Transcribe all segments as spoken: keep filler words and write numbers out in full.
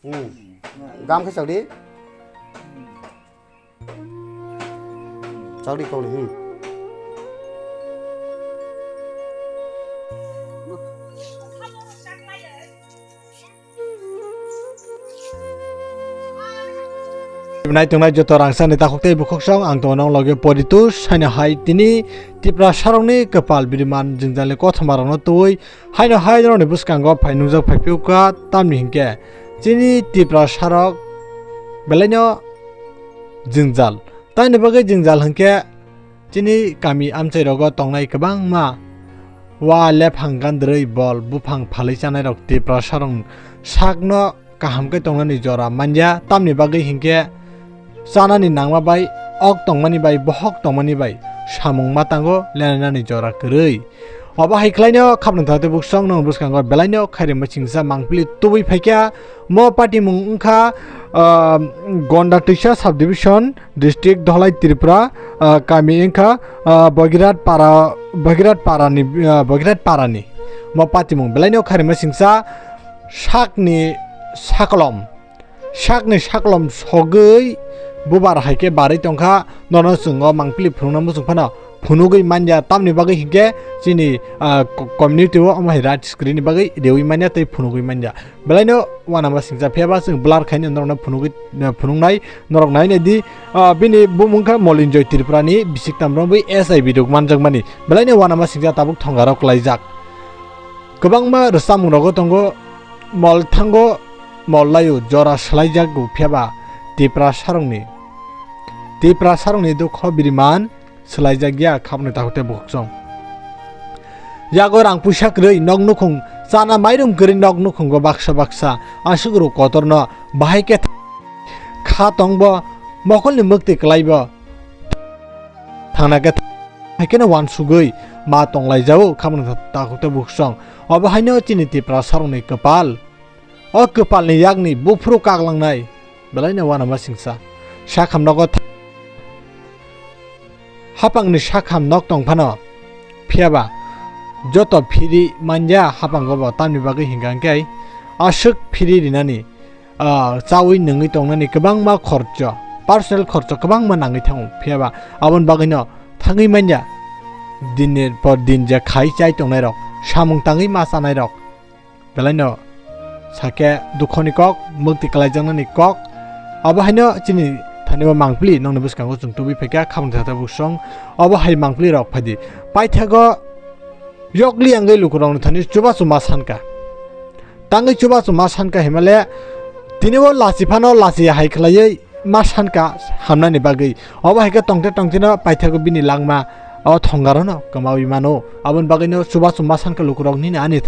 Hmm. Gam khe chawdi. Chawdi kokni, hmm. Nai tongnai joto rangchakni takhuk tei bukhuk song, ang tongo nong loge Poritu, saino hai tini Tiprasarokni kwpal biriman jwngjali kothoma rokno twi, haino hai rokni bwskango phai nungjak phai phiyokha, tamni hinkhe chini Tiprasarok belaino jwngjal. Tamni bagwi jwngjal hinkhe chini kami amchai rogo tongnai kwbangma wa lephang gandrwi bol buphang phalwi chanai rok Tiprasarok sakno kaham khe tongnani jora manya, tamni bagwi hinkhe chanani nangma bai ok tongmani bai bohok tongmani bai samung ma tango lenainani jora kwrwi. Obo hai khlaino khapnwi thate buksong nong bwskango belaino khairima chingsa mangpili tubui phaikha. Mo party mung wngkha, ah, Gonda Twisa subdivision, district Dholai Tripura, ah, kami wngkha, ah, Bogirat Para, Bogirat Parani, ah, Bogirat Parani. Mo party mung belaino khairima chingsa sakni sakolom. Sakni sakolom sogwi bubar hai khe barwi tongkha, nono chwng o mangpili phunukna muchung phano phunugwi manya, tamni bagwi hinkhe chini, ah, co-, community o omo hai right screen ni bagwi rewi manya tei phunugwi manya. Belaino uanama singcha, phiyaba chwng blur khaino norokno phunugwi, phunuknai, norok nai nai di, ah, bini bumung kha Molinjoy Tripura ni bisik tamrong bai S I B rok manjakmani. Belaino uanama singcha tabuk thongarok klaijak. Kwbangma rwchapmung rogo tongo, mol thango, mol laio jora swlaijago, phiyaba Tiprasarokni, Tiprasarokni dukho biriman swlaijakya khabni takhuk tei bukhuk song. Yago rang puisa kwrwi nok nukhung, chana mairum kwrwi nok nukhungo baksa baksa, aswk rw kotorno bahai khe kha tongbo, mokolni mwktwi kwlaibo thangna khe, hai kheno uansugwi ma tonglaijao khabni takhuk tei bukhuk song. Obo haino chini Tiprasarokni kwpal. O kwpalni yakni buphuru kaklangnai belaino uanama singcha. Sakham nogo tha-, hapangni sakham nok tong phano, phiyaba joto phiri manya hapango bo, tamni bagwi hinkha hinkhe aswk phiri rinani, ah, chaui nungwi tongnani kwbangma khorcho, personal khorcho kwbangma nangwi thango, phiyaba aboni bagwino thangwi manya dinni por din je khai chai tongnairok, samung tangwi ma chanairok. Belaino sakhe dukhoni kok, mukti kalaijaknani kok. Abo haino chini thani bo mangpili nongni bwskango chwng tubui phaikha khamni thata buksong. Obo hai mangpili rok phaidi. Paithago yokli angwi lukurokni thani chubachu ma sankha. Tangwi chubachu ma sankha himale tini bo lachi phano lachi hai khlaiwi ma sankha hamnani bagwi. Obo hai khe tongte tongtino paithago bini langma o thongarono kwmawi mano. Aboni bagwino chubachu ma sankha lukurok nini ani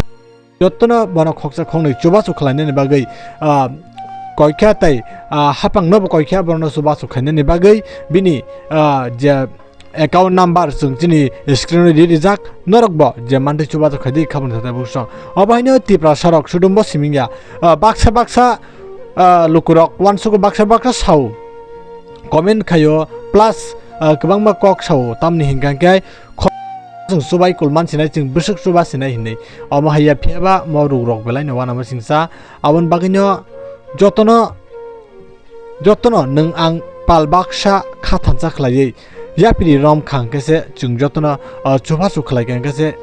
Jotono bono khoksa khoknwi chubachu khlainani bagwi, ah, koikha tei, ah, hapangno bo koikha, bono chubachu khlainani bagwi bini, ah, je account number chwng chini screen o ri rijak, norok bo je mantwi chubachu khaidi khaboni thata buksong. Obo haino Tiprasarok sudumbo simingya, ah, baksa baksa, ah, lukurok uansugo baksa baksa sao comment khaio plus, ah, kwbangma kok sao tamni hinkha khe Kho-, chwng chubai kulman sinai, chwng bwswk chuba sinai hinwi. Omo hai ya phiyaba mo rugrok belaino uanama singsa. Aboni bagwino jotono, jotono nwng ang pal baksa kha thansa khlaiwi yapri rom kha hwnkhe se chwng jotono, ah, chubachu khlai kha hwnkhe se,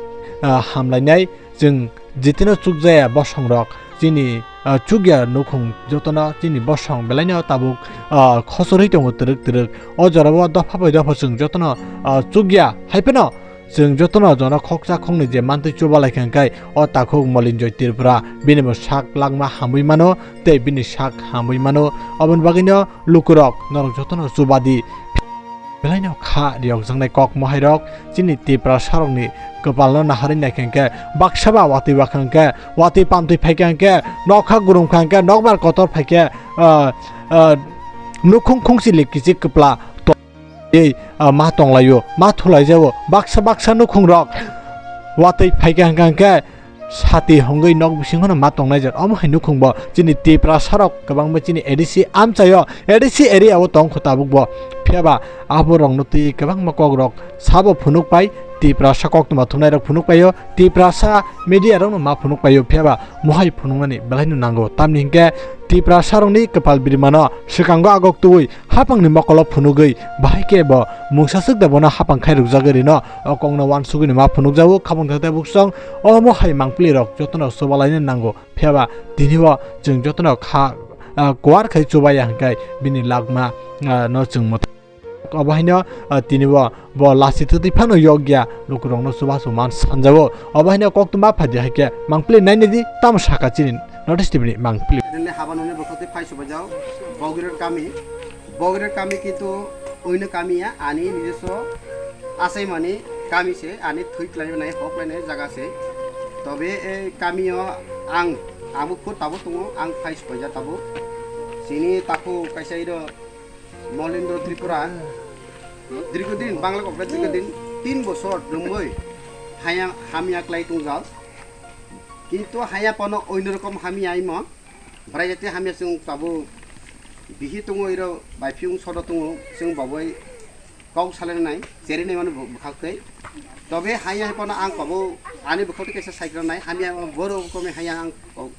ah, hamlainai. Chwng jitino chukjaya bosongrok, chini, ah, chukya nukhung jotono chini bosong belaino tabuk, ah, khochorwi tongo twrwk twrwk. O jorao dopha bai dopha chwng jotono, ah, chukya hai phano chwng jotono jono khoksa khoknwi je mantwi chuba lai kha hwnkhe o takhuk Molinjoy Tripura bini bo sak langma hamwi mano tei bini sak hamwi mano. Aboni bagwino lukurok norok jotono chubadi. Belaino kha riyokjaknai kok mohairok chini Tiprasarokni kwpalno naharwi naikha hwnkhe baksa ba watwi wakha hwnkhe watwi pamtwi phaikha hwnkhe nokha gurumkha hwnkhe nokbar kotor phaikhe, ah, ah, nukhung khungsi li kichik kwpla to-, ei, ah, ma tonglaio, ma thulaijao baksa baksa nukhungrok watwi phaikha hwnkhe hwnkhe sati hongwi nok bisingono ma tongnai jar. Omo hai nukhung bo chini Tiprasarok kwbangma chini A D C amchaio, A D C area o tong kho tabuk bo. Phiyaba aborokno twi kwbangma kokrok sabo phunuk pai Tiprasa koktwma thumnairok phunuk paio, Tiprasa media rokno ma phunuk paio, phiyaba mohai phunuknani belaino nango. Tamni hinkhe Tiprasa rokni kwpal birimano swkango agok twi hapangni mokolo phunugwi bahai khe bo mungsa swk da bono hapang khai rwjagwi rino o kokno uansugwino ma phunukjago. Khabang thai buksong omo hai mangpili rok jotono chubalaina nango, phiyaba tini o chwng jotono kha, ah, kuar khai chubaya hinkhe bini lakma, ah, no chwng mwthang. Obo haino, ah, tini bo, bo lasi twtwi phano yokya lukurokno chubachu man sanjago. Obo haino koktwma phaidi haikhe mangpili nainadi tamo saka chini North East T V ni mangpili. Nini habanoni bwkhak twi phai subaijak Bogrir kami. Bogrir kami kintu oino kami ya, ani nijoswo achaimani kami se, ani thwi klainai, hok klainai jaga se. Tobe ei kamio ang, abo khud tabuk tongo, ang phai subaijak tabuk. Chini takhuk kaisa iro Molendro Tripura, dirghodin, Bangla kokle dirghodin tin bosor rwngwi haya hamya klai tongjak. Kintu haya pono oino rokom hamya imo. Bwrai jati hamya chwng tabuk bihi tongo iro, bai phiyung sodo tongo, chwng boboi kok salenai, cherinai mano bwkhak twi. Tobe haya pono ang tabuk ani bwkhak twi kaisa saikranai, hamya borok kome haya ang kok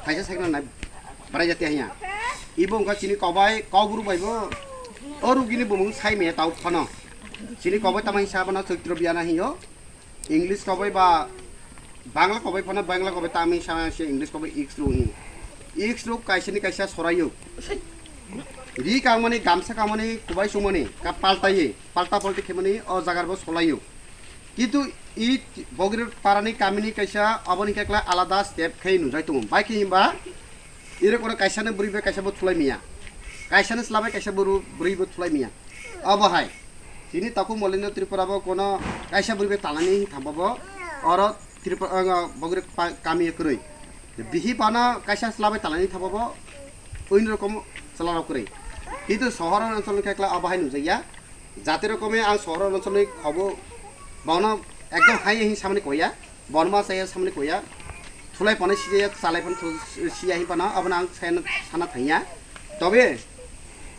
kaisa saikranai. Bwrai jati haya. Ibo wngkha chini kobai, kokborok bai bo o rugini bumung sai maya tau phano. Chini kobai tamo hingsa bono Choitro Biyana hinyo. English kobai ba Bangla kobai phano Bangla kobai tamo hingsa se English kobai X rok hinyo. X rok kaisa ni kaisa sorayo. Ri kamani, gamsa kamani, kubai sumani, ka paltaye, palta palti khemani o jagar bo solayo. Kintu i Bogrir parani kamini kaisa aboni kekla alada step khai nujai tongo. Bai khe himba iro kono kaisa ni bwrwi bai kaisa bo thulai miya. Kaisa ni chwla bai kaisa bwrwi, bwrwi bo thulai miya. Abo hai. Chini takhuk Molendro Tripura bo kono kaisa bwrwi bai talani thangba bo oro Tripura, ah, Bogrir pa-, kami kwrwi. Bihi bana kaisa chwla bai talani thangba bo oino rokom chwla rok kwrwi. Kintu sohor onchol ni kekla abo hai nujaiya. Jati rokome ang sohor onchol ni khobo bono ekdom hai hin samani koya. Borma saya samani koya. Thulai phano siya, chalai phano thu-, siya hin phano, abono ang sana, sana thangya. Tobe,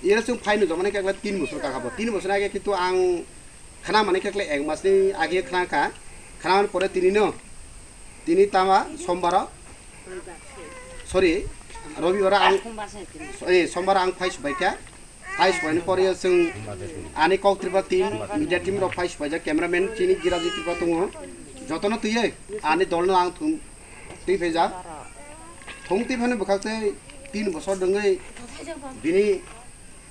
ira chwng phai nujamani kekla tin bosor kakabo. Tin bosor age kintu ang khana mani kekla ek mas ni age khana kha. Khana mani pore tini no, tini tama sombaro, sorry, robibaro ang, eh, sombaro ang phai subaikha. Phai subaini pore chwng ani kok Tripura team, media team rok phai subaijak, cameraman chini Girajit Tripura tongo. Jotono twiwi ani dolno ang thung twi phaijak. Thung twi phano bwkhak tei tin bosor dwngwi bini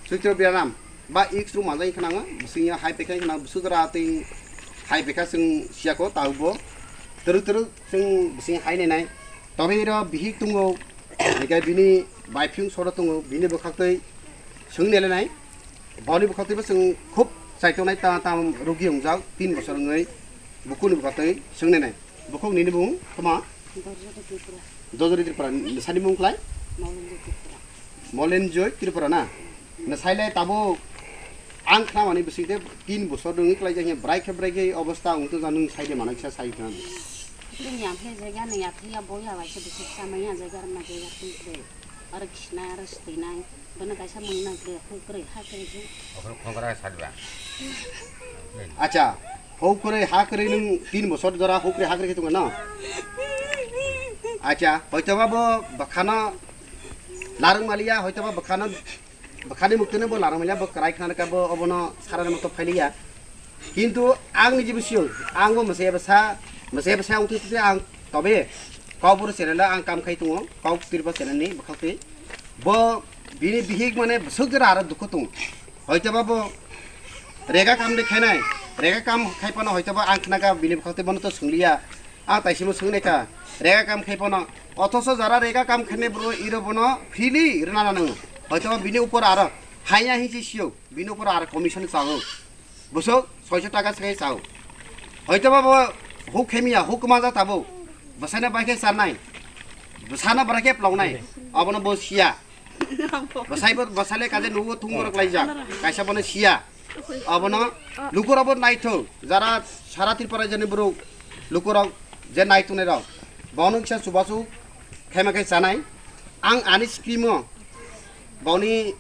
Choitro Biranam ba X rok manjak wngkha nango, bisingya hai pekha wngkha nango, bwswk jora tei hai pekha chwng siyako taubo. Twrwk twrwk chwng bising hai nainai. Tobe iro bihik tongo, hingke bini bai phiyung soro tongo, bini bwkhak twi swng nelenai. Boni bwkhak twi bo chwng khub chaitonai ta, tam rugi wngjak, tin bosor wngwi bukhukni bwkhak twi swng nenai. Bukhuk nini bung toma? Dorjori Tripura. Dorjori Tripura. Sani mung klai? Molenjoy Tripura. Molenjoy Tripura na? Na sailai tabuk ang khnamani bising de tin bosor wngwi klai jang brai khe brai khe obostha wngtong jang nwng saide manaksa sai khnam. Tini aphia jaga ni aphia boya bai se bisik samaya jaga rwma jaga twi kre. Aro khisnai aro swtwinai. Bono kaisa mung nang kre huk kre ha kre je. Okhoro khongra sadba. Acha, huk kre ha kre nwng tin bosor jora huk kre ha kre khe tongo no? Acha, hoito ba bo bwkhano larwng maliya, hoito ba bwkhano Bwkhani muktwino bo larang manya bo kwrai khnarwkha bo obono sarani moto phailiya. Kintu ang niji bisio ang bo mwsaya bwsa, mwsaya bwsa wngtwi twi ang tobe Kokborok channel o ang kam khai tongo, Kok Tripura channel ni bwkhak twi. Bo bini bihik mane bwswk jora aro dukhu tongo. Hoitoba bo rega kam de khainai, rega kam khai phano hoitoba ang khnakha bini bwkhak twi bono to swngliya. Ang taisimo swngnaikha, rega kam khai phano. Othoso jara rega kam khainai bro iro bono freely rwna nango. Hoito bini upor aro haiya hinsi sio, bini upor aro commission chao. Bwswk soiso taka se chao. Hoito ba bo huk khemiya, huk manja tabo. Bwsano bai khe charnai. Bwsano bwrai khe plongnai. Abono bo siya. Bwsai bo, bwsale kaje nugo thung borok laijak. Kaisa bono siya. Abono lukurok bo naithok. Jara sara Tripura jani borok lukurok je naitongnai rok. Bono kisa chubachu khaima khe chanai. Ang ani screen o boni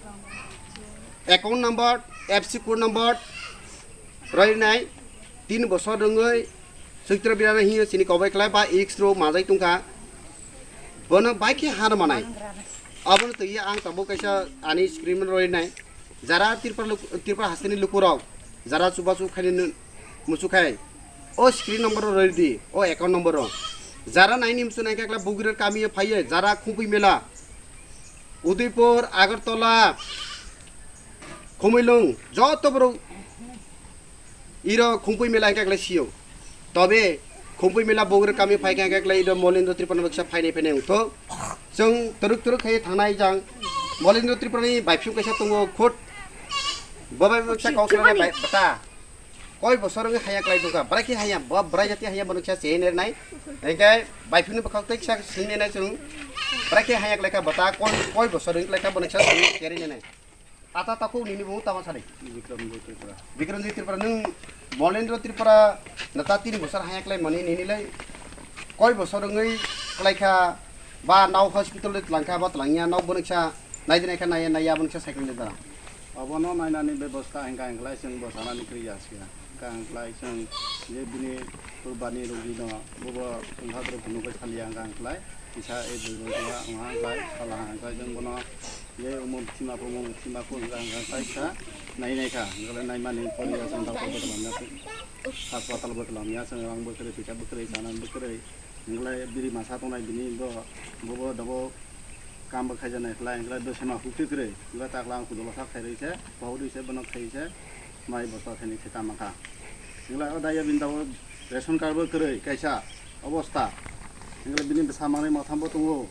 account number, F C code number roinai. Tin bosor wngwi Chaitra Birani hiyo chini kobai klai ba X ro majai tongkha. Bono bai khe hano manai. Abono twi ang tabuk kaisa ani screen roi nai. Jara Tripura luk-, Tripura hasteni lukurok, jara chubachu khaini nu-, muchukhai. O screen number roi di, o account number ro. Jara naini musu nai khe kla Bugrir kami phaiye, jara Khumpui mela. Udaipur, Agartala, Khumulwng, joto borok iro Khumpui mela hingkha khlai sio. Tobe Khumpui mela Bugrir kami phai kha hingkha khlai iro Molendra Tripura ni baksa phainai phainai wngtho. Chwng twrwk twrwk khai thangnai jang Molendra Tripura ni baiphiu kaisa tongo khut. Bo bai baksa kok sanai bai bata. Koi bosor wngwi haya klai tongkha, bwrai khe haya, bo bwrai jati haya bono kisa cheye nai. Hingkhe baiphiu ni bwkhak tei kisa swngwi nai chwng. Bwrai khe haya klai kha bata koi, koi bosor wngwi klai kha bono kisa swngwi keri nai. Ata takhuk nini bumu tama sari. Bikramjit Tripura. Bikramjit Tripura, nwng Molendra Tripura nata tin bosor haya klai mani nini lai koi bosor wngwi klai kha ba nau hospital de tlang kha ba tlang ya nau bono kisa nai de nai kha nai ya nai ya bono kisa cycle de da. Obono nainani bebosta hingka hingklai chwng bo sanani kwrwi ya sia. Hingka hingklai chwng je bini kurbani rogino bobo wngkha borok phunugwi thaliya hingka hingklai kisa e bwrwi wngkha wngha hingklai sala hingklai chwng bono je umor thima pho umor thima pho hingka hingklai sa nai nai kha hingklai naimani poriya chwng doctor bo tongmani haspatal bo tongmani chwng rang bo kwrwi pisa bo kwrwi sana bo kwrwi hingklai biri masa tongnai bini bo bobo dobo kam bo khaijaknai hingklai hingklai bwsai ma hukhe kwrwi hingklai takla ang kudola sa khairwi se bohorwi se bono khai se. Mai bosta thani khe tama kha. Hingla o daya bini tabuk ration card bo kwrwi kaisa obosta. Hingla bini bwsa manwi mwtham bo tongo.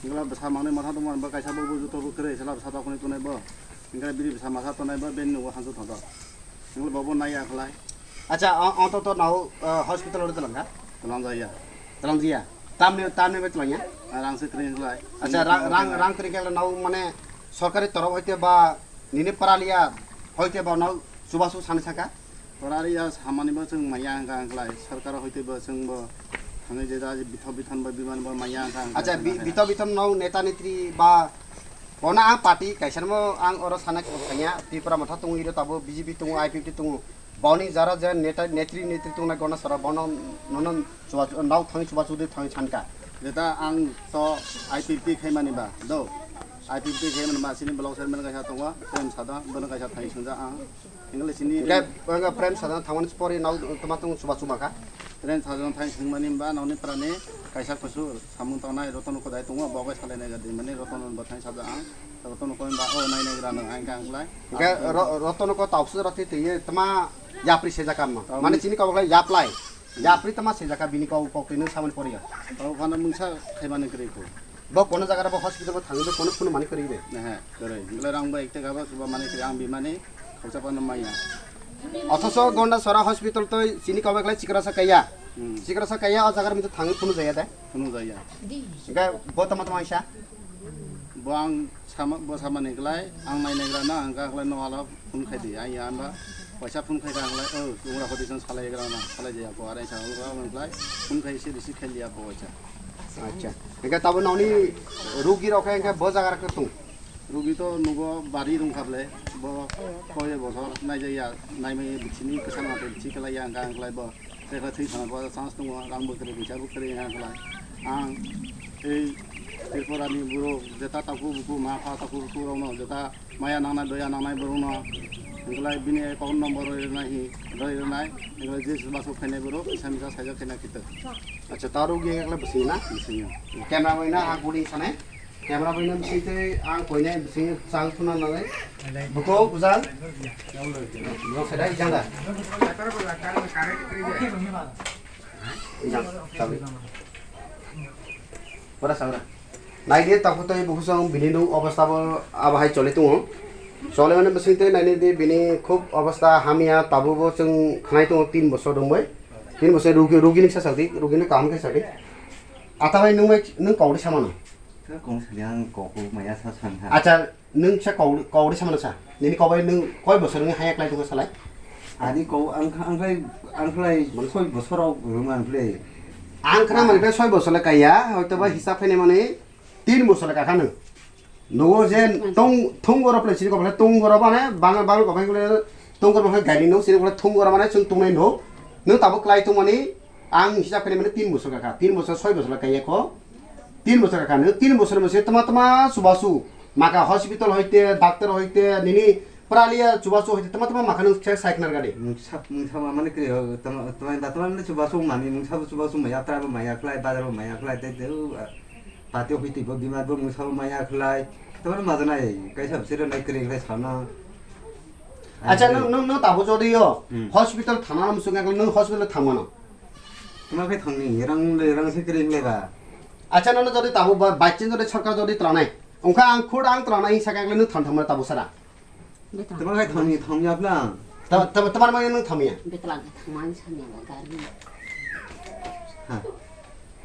Hingla bwsa manwi mwtham tongmani bo kaisa bo buju tobo kwrwi sala bwsa tokoni tonai bo. Hingla bini bwsa masa tonai bo bini nogo hansu thodo. Hingla bo bo nai ya khlai. Acha, o, o to to nao, uh, hospital ro tlang kha? Tlang jaya. Tlang jaya. Tamni, tamni bai tlang ya? Ah, rang se kwrwi khlai. Acha, rang, rang, rang kwrwi khe nao mane sorkari torof hoite ba nini paraliya hoite ba nao chubachu sani saka? Paraliya samani bo chwng maya hingka hingklai, sorkar hoite bo chwng bo thangwi je da bithok bithon bo biman bo maya hingka hingklai. Acha, bi-, bithok bithon nao neta netri ba kono ang party kaisa mo ang oro sana kanya Tripura motha tongo iro tabo B J P tongo, I P F T tongo. Boni jara je neta, netri, netri tongnai gona sara bono nono chuba, nao thangwi chubachu de thangwi sanka. Jeta ang to I P F T khaimani ba, do. I P F T khaimani ba, sini block chairman kaisa tongo, Prem Sada, bono kaisa thangwi sungja ang. Engle sini Engle, engle Prem Sada thangmani pori nao toma tong chubachu maka. Prem Sada thangwi sungmani ba, naoni prani kaisa kusu samung tongnai Roton Kodai tongo, bo bai salai nai gadi mani Roton bo thangwi saja ang. Roton ko ba o nai nai grano ang kang klai. Hingke ro-, roton ko tau sura ti ti ye tama yapri se jaka ma. Tau. Mane chini kau klai yaplai. Yapri tama se jaka bini kau kok tini samani poriya. Tau phano mungsa khaimani kwrwi ko. Bo kono jaga bo hospital bo thangwi bo kono phunu mani kwrwi be. Nehe, kwrwi. Hingke rang bo ekte gaba suba mani kwrwi ang bimani khausa phano maya. Othoso Gonda Sora hospital toi chini kau klai chikrasa kaya. Hmm. Chikrasa kaya o jaga mito thangwi phunu jaya de. Phunu jaya. Hingke bo tama tama isa. Bo ang sama, bo samani klai, ang nai nai grana, ang ka klai no ala phone khai di, ang ya amba, paisa phone khai ka ang klai, oh, umra khoti san salai grana, salai jaya ko, are sa, ang klai, phone khai si receive khai liya ko, acha. Acha. Eka tabo noni rugi rok khe bo jaga rok tung. Rugi to nugo bari rung khable, bo koi bosor nai jaya, nai mai bichini kesan ma bichi kala ya ang ka ang klai bo. Tei khe thwi thangna chance tongo, rang bo kwrwi, pisa bo kwrwi wngkha khlai. Ang tei Tripura ni borok jeta takhuk bukhuk, ma pha takhuk bukhuk rokno jeta maya nangnai, doya nangnai borokno hwnkhlai bini account number rwi rwnai hi, rwi rwnai, hwnkhlai je bwswk khainai borok kisa misa saijak khaina khitok. Acha, ta rok ye ekla bwswng na? Bwswng ya. Camera bai na, ang guli sanai. Camera bai nang bising tei ang koinai bising chang thuna nangai. Buko bujang. Buko sedai jang da. Jang, jang. Pura sangra. Nai di tapu tei buku song bini nung obostha bo abo hai choli tongo. Chole mani bising tei nai di bini khub obostha hamya tabu bo chwng khnai tongo tin bosor rwngbai. Tin bosor rugi, rugi ni sa sadi, rugi ni kaham khe sadi. Ata bai nung bai nung kauri samano. Khe kong sani ang kok maya sa san ha. Acha, nwng sa kauri, kauri samano sa. Nini kobai nwng koi bosor ni haya klai tongkha salai? Ani kok ang, ang khlai, ang khlai soi bosor rok rwng ang khlai. Ang khna mani khlai soi bosor le kaiya, hoito ba hisab khaini mani tin bosor le kakha nwng. Nogo je tong, thung goro plai sini kobai thung goro mane, bang, bang kobai khlai thung goro mane gari no sini kobai thung goro mane chwng tongnai no. Nwng tabuk klai tongmani ang hisab khainai mani tin bosor kakha, tin bosor soi bosor kaiya kho, tin bosor kakha. Nwng tin bosor mose tama tama chubachu maka hospital hoite, doctor hoite, nini pralia chubachu hoite tama tama maka nwng khe sai khnar gadi. Mungsa mungsa ma mani kri ho tama tama da tama mani chubachu mani mungsa chubachu maya tra bo maya khlai bazar bo maya khlai tei tei u, ah, pati hoite bo bimar bo mungsa bo maya khlai tama majanai kaisa bsero nai kri khlai sana. Acha nwng nwng nwng tabuk jodi yo Hmm. hospital thana musuk nwng hospital thangmano. Tuma khe thangni rang le rang se kring le ba. Acha nono jodi tabuk ba by chance jodi sarkar jodi tlanai. Ongkha ang khud ang tlanai hinsa khe nwng thang thangmano tabuk sara. Tuma khe thangni thangya bla. Ta ta tamar mai nwng thangya. Betlang khe thangmani sanya ba gari. Ha.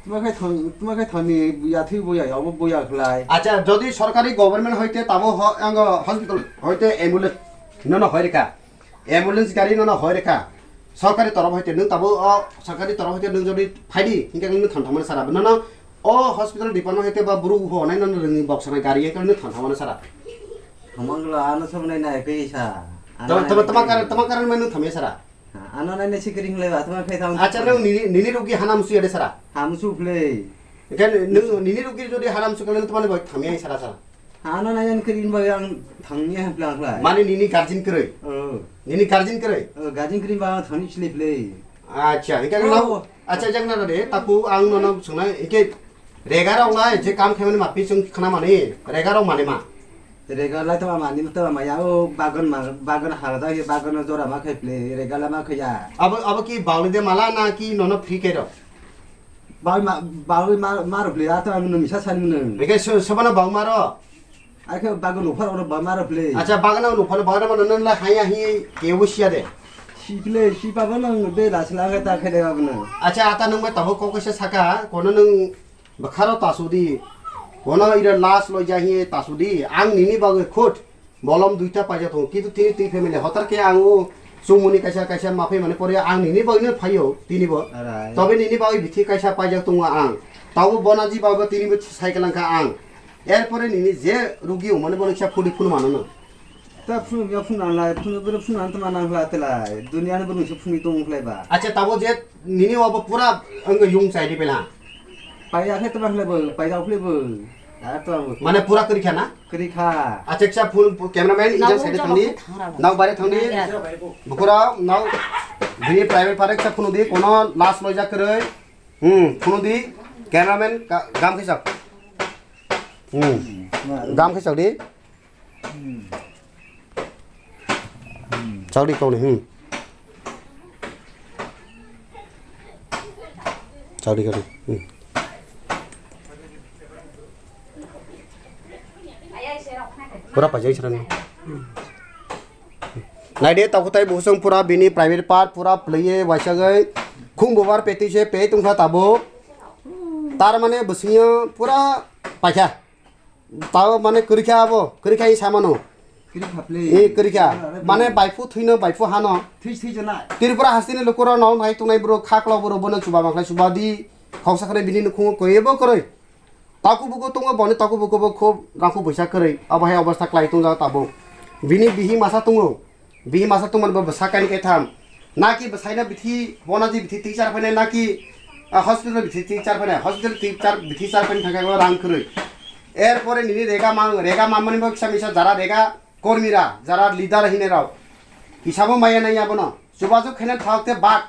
Tuma khe thang tuma khe thangni ya thui boya ya bo boya khlai. Acha jodi sorkari government hoite tabuk ho ang hospital hoite ambulance nono hoirika. Ambulance gari nono hoi rekha, sorkari torof hoite nwng tabuk o sorkari torof hoite nwng jodi phaidi hinkhe nwng thang thangmani sara. Nono o hospital department hoite ba buru ho nai nono rwngni bok sanai gari hinkhe nwng thang thangmani sara. Hamangla ano sob nai nai khe sa. Tama tama tama karan tama karan mai nwng thamya sara. Ano nai nai sikring le ba tama phai thang. Acha nwng nini nini rugi hana musu yade sara. Hamusu phle. Hinkhe nwng nini rugi jodi hana musu khe nwng thamani bai thamya sara sara. Ano nai nai khe rin bai ang thangni ha plan khlai. Mane nini guardian kwrwi? Oh. Nini guardian kwrwi? Oh, guardian khe rin bai ang thangni chili play. Acha, hinkhe Oh. no, acha jang na de, taku ang no no sungnai, hinkhe rega rok lai, je kam khaimani ma pisung khna mani, rega rok mani ma. Rega lai to mani to ma ya, oh, bagan ma, bagan hala da, bagan jora ma khai play, rega la ma khai ya. Abo, abo ki bauli de mala na ki nono free kai rok? Bawi ma, bawi ma, ma rok le, ato ang nung misa sani nung. Eke so, sobano bawi ma ro? Ake bago nung phar oro bawi ma rok le. Acha, bagano nung phar, bagano ma nung la haya hi ke wo sia de. Si le, si pa ba nung de la sila ke ta khe de ba nung. Acha, ata nung ba tabo kok se saka, kono nung bakharo tasu di. Kono ira las lo ja hi tasu di. Ang nini bago khut. Bolom duita paijak tongo, kintu tini twi family hotar khe ang o chumuni kaisa kaisa ma phaimani pore ang nini bagwino phaio tini bo. Arai. Tobe nini bagwi bithi kaisa paijak tongo ang. Tabo bonaji bagwi tini bo cycle wngkha ang. Erpore nini je rugi wngmani bono kisa phudi phunu mano no. Ta phunu ya phunu anlai, phunu bere phunu an tma nang hla telai. Dunia ni bono se phunu tong khlai ba. Acha tabo je nini obo pura ang yung chai di bela. Paiya khe tma khlai bo, paijak khlai bo. Mane pura kwrwi kha na? Kwrwi kha. Acha, kisa phone, cameraman, ijang side thangdi. Nang bare thangdi. Bukurao, nang bini private part kisa phone di, kono last loijak kwrwi. Hmm, phone di, cameraman, gam kisa. Hmm, gam kisa di. Chawdi kau ni, hmm. Chawdi kau ni, hmm. Pura pajai srani. Naide takutai busung pura bini private part pura play waisagwi khung bubar peti se pe tungkha tabo. Tar mane busingyo pura paikha. Tao mane kwrwikha abo, kwrwikha i samano. Kwrwikha phle. E kwrwikha. Mane baiphw thwino, baiphw hano. Thwi thwi jana. Tripura hasteni lukurok nao nai tongnai bro, khaklao bro, bono chuba mankhlai chuba di. Khoksa khare bini nukhungo koyebo kwrwi. Taku buku tongo, boni taku buku bo khub rangkhu buisa kwrwi. Abo hai obostha kwlai tongjak tabuk. Bini bihi masa tongo. Bihi masa tongmani bo bwsa kainwi kaitham. Naki bwsaino bithi, bono je bithi twi char phainai, naki, ah, hospital bithi twi char phainai, hospital twi char, bithi char phainai thangkhe bo rang kwrwi. Erpore nini rega mang, rega manmani bo kisa misa jara rega kormira, jara leader hinwi rok. Hisabo maya nai abono. Chubachu khaina thok te bak.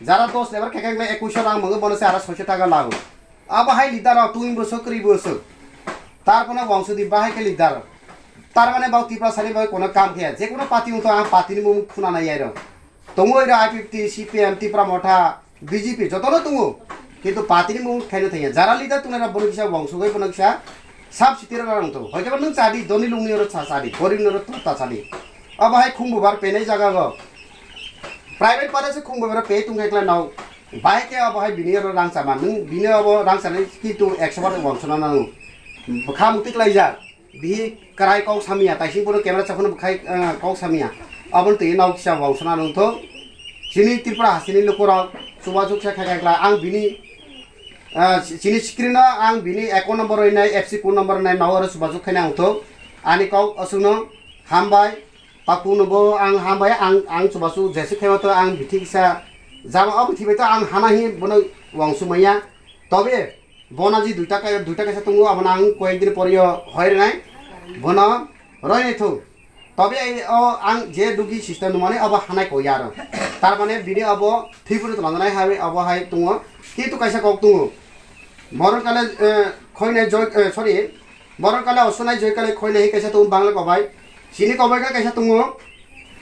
Jara dos lebar khe khe ekwis rang mwngo, bono se aro soiso taka lago. Abo hai leader rok twi bwswk kwrwi bwswk. Tar phano wangsudi bahai khe leader. Tar mane bau Tiprasani bagwi kono kam khe ya. Je kono party wngtho ang party ni mung khuna nai yairo. Tongo iro I P F T, C P M, Tipra Motha, B J P jotono tongo. Kintu party ni mung khaino thangya. Jara leader tongnai rok bono kisa wangsugwi bono kisa sub city rok rang tong. Hoikheba nwng chadi, doni lungni oro cha chadi, gorib ni oro ta chadi. Abo hai khumbu bar penai jaga go. Private para se khumbu bar pe tong khe khlai nao. Bai khe abo hai bini oro rang chama. Nwng bini abo rang chanai kintu ekso bar wangsuna nang. Bwkha mukti khlai jak. Bihi karai kok samya, taising bono camera chaphano bwkhai, ah, kok samya. Aboni twi nao kisa wangsuna nang tho. Chini Tripura hasteni lukurok chubachu kisa kha kha khlai. Ang bini Ah, si-, chini screen o ang bini account number rwnai, F C code number rwnai, nao oro chubachu khaina ang thok. Ani kok aswkno hambai, takuno bo ang hambai, ang, ang chubachu jeswk khaima to ang bithi kisa Jama obo thibai to ang hana hi bono wangsumaya. Tobe bona ji duita kai, duita kaisa tongo, abono ang koyek din poriyo hoi rwnai. Bono roi nai thung. Tobe o ang je dugi system nungmani obo hanai koi aro. Tar mane bini obo thwi phuru tlangnai hai obo hai tongo. Kintu kaisa kok tongo. Moron kale, eh, khoinai joy, eh, sorry. Moron kale osonai joy kale khoinai kaisa tongo Bangla kobai. Chini kobai khe kaisa tongo.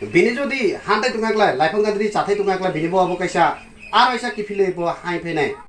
Bini jodi hantai tongkha khlai, laifang gadri chathai tongkha khlai, bini bo obo kaisa aro kaisa kiphilwi bo hai phainai.